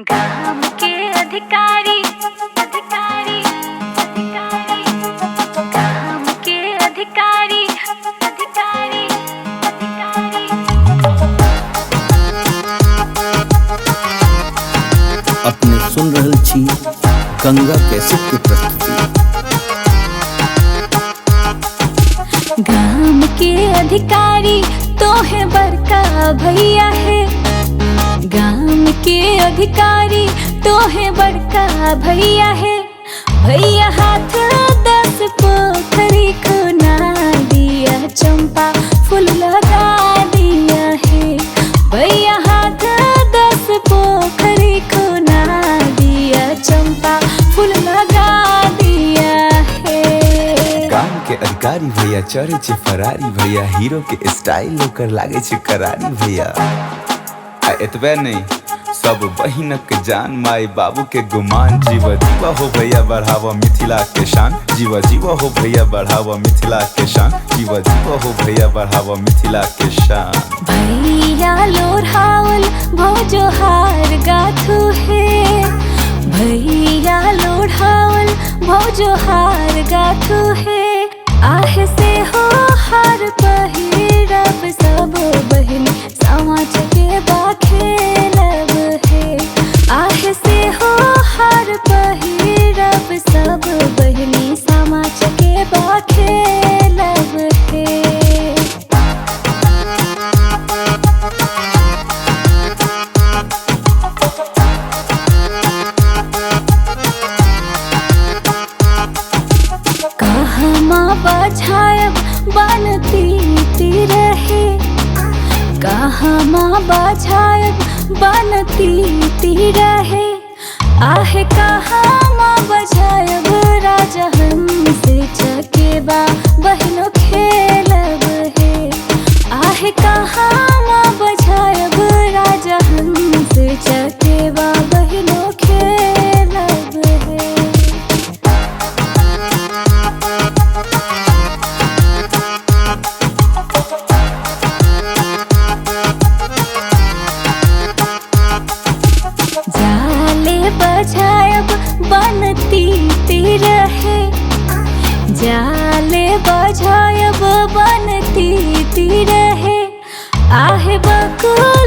गाम के अधिकारी अधिकारी अधिकारी, गाम के अधिकारी अधिकारी अधिकारी। अपने सुन रहल छी गंगा कैसेट के प्रस्तुति। गाम के अधिकारी तो है बड़का भैया है, गाम के अधिकारी तो है बड़का भैया है। भैया हाथ 10 पोखरी खुना दिया, चंपा फूल लगा दिया है। भैया हाथ 10 पोखरी खुना दिया, चंपा फूल लगा दिया है। गाम के अधिकारी भैया चढ़े छे फरारी भैया, हीरो के स्टाइल ओकर लागे छे करारी भैया। आ एतबे नहीं, सब बहिनक जान, माई बाबू के गुमान। जीवा जीवा हो भैया बढ़ावा मिथिला के शान, जीवा जीवा हो भैया बढ़ावा मिथिला के शान, जीवा जीवा हो भैया बढ़ावा मिथिला के शान। भैया लोढ़ावल भौजोहार गाथू है, भैया लोढ़ावल भौजोहार गाथू है। आह से हो हार पहिरब सब बहिन सामा चकेबा खेलब है। आह से हो हार पहिरब सब बहिनी सामा चकेबा खेलब है। कहमा बझायब बनती रहे, कहमा बझायब बनती रहे। आह कहमा बझायब राजा हंस चकेबा बहनो खेलब है। आह कहमा बझायब राजा हंस चकेबा बहनो खेलब है। जाले बजायब बनती रहे, जाले बजायब बनती रहे। आहे बकुल